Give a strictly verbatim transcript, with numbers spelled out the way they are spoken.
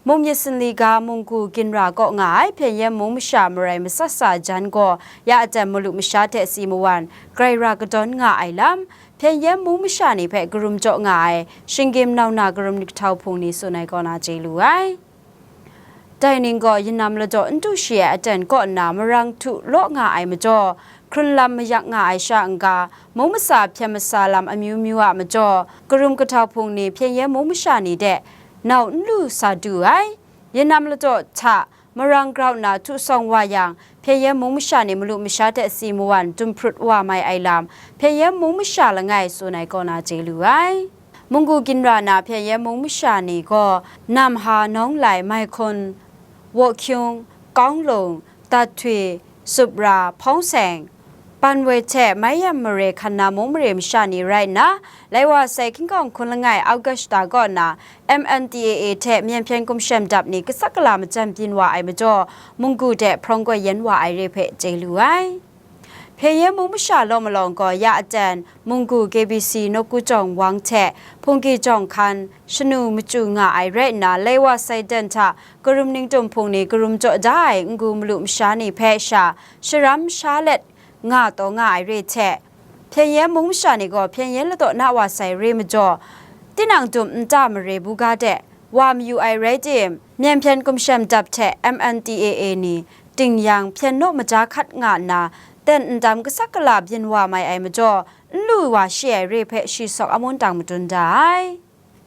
Mung myit sumli ga munggu ginra kaw nga ai Pyengyen mung masha marai masat sa jan gaw ya aten malu masha hte si mawan grai ra kadawn nga ai lam, Pyengyen mung masha ni hpe karum jaw nga ai shinggyim nau na karum ni kahtau hpung ni tsun ai kaw na chye lu ai. Dai ning gaw yanam ladaw n du shi ai aten kaw nna marang htu law nga ai majaw, hkrun lam mayak nga ai sha n-ga, mung masa hpyen masa lam amyu myu a majaw, karum kahtau hpung ni Pyengyen mung masha ni de nau n lu sa du ai. Yanam ladaw hta marang grau nna htu sawng wa yang, Pyengyen mung masha ni malu masha hte si mawan dum hprut wa mai ai lam, Pyengyen mung masha langai tsun ai kaw na chye lu ai. Munggu ginra na Pyengyen mung masha ni gaw, Namha, Nawng Lai, Mai Hkun, Wo Hkyung, Kawng Lung, Dat Htwi, Supra, Hpawng Seng, Ban Woi hte Mai Yam Mare hkan na mung mare masha ni rai nna, lai wa sai hkying hkawng hkun langai August shata kaw na M N D A A hte Myen Hpyen Gumshem Dap ni kasak kala majan byin wa ai majaw, munggu de hprawng gaw yen wa ai re hpe chye lu ai. Pyengyen mung masha law malawng gaw ya aten munggu K B C Nawku Jawng Wang hte Hpungki Jawng Hkan shanu machyu nga ai rai nna, lai wa sai dan hta karum ningtum hpung ni karum jaw da ai n-gu malu masha ni hpe sha sharam sha let nga taw nga ai re hte, Pyengyen mung masha ni gaw Pyengyen ladaw na wa sai re majaw, tinang dum nta mare buga de wa mayu ai rai tim, Myen Hpyen Gumshem Dap hte M N D A A ni ting yang hpyen naw maja hkat nga nna, ten ndam kasak kala byin wa mai ai majaw, n lu wa shi ai re hpe shi sawk amun tang madun da ai.